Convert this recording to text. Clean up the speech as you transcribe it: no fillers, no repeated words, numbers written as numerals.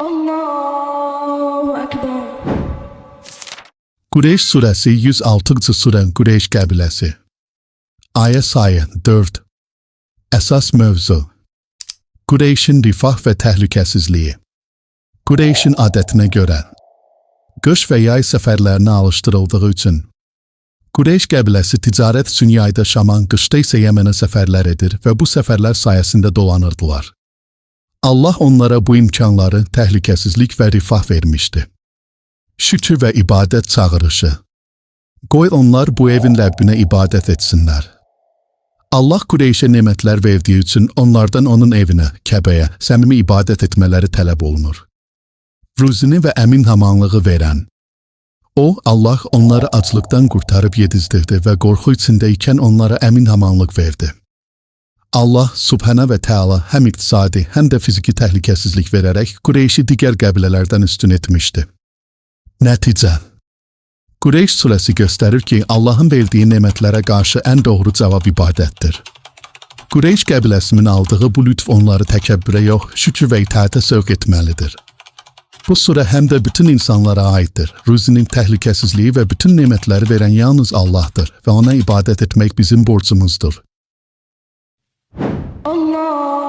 Allahu Ekber. Qureyş surəsi 106-cı surə. Qureyş qəbiləsi. Ayə sayı 4. Əsas mövzu: Qureyşin rifah və təhlükəsizliyi. Qureyşin adətinə görə qış və yay səfərlərinə alışdırıldığı üçün Qureyş qəbiləsi ticarət üçün yayda Şama, qışda isə Yəmənə səfərlər edir və bu səfərlər sayəsində dolanırdılar. Allah onlara bu imkanları, təhlükəsizlik və rifah vermişdi. Şükür və ibadət çağırışı. Qoy onlar bu evin Rəbbinə ibadət etsinlər. Allah Qureyşə nemətlər verdiyi üçün onlardan onun evinə, Kəbəyə, səmimi ibadət etmələri tələb olunur. Ruzini və əmin amanlığı verən. O, Allah onları aclıqdan qurtarıb yedizdirdi və qorxu içində ikən onlara əmin amanlıq verdi. Allah Subhana və Teala həm iqtisadi, həm də fiziki təhlükəsizlik verərək Qureyşi digər qəbilələrdən üstün etmişdi. Nəticə. Qureyş surəsi göstərir ki, Allahın verdiyi nemətlərə qarşı ən doğru cavab ibadətdir. Qureyş qəbiləsinin aldığı bu lütf onları təkəbbürə yox, şükür və itaətə sövq etməlidir. Bu surə həm də bütün insanlara aiddir. Ruzinin təhlükəsizliyi və bütün nemətləri verən yalnız Allahdır və ona ibadət etmək bizim borcumuzdur. Allahu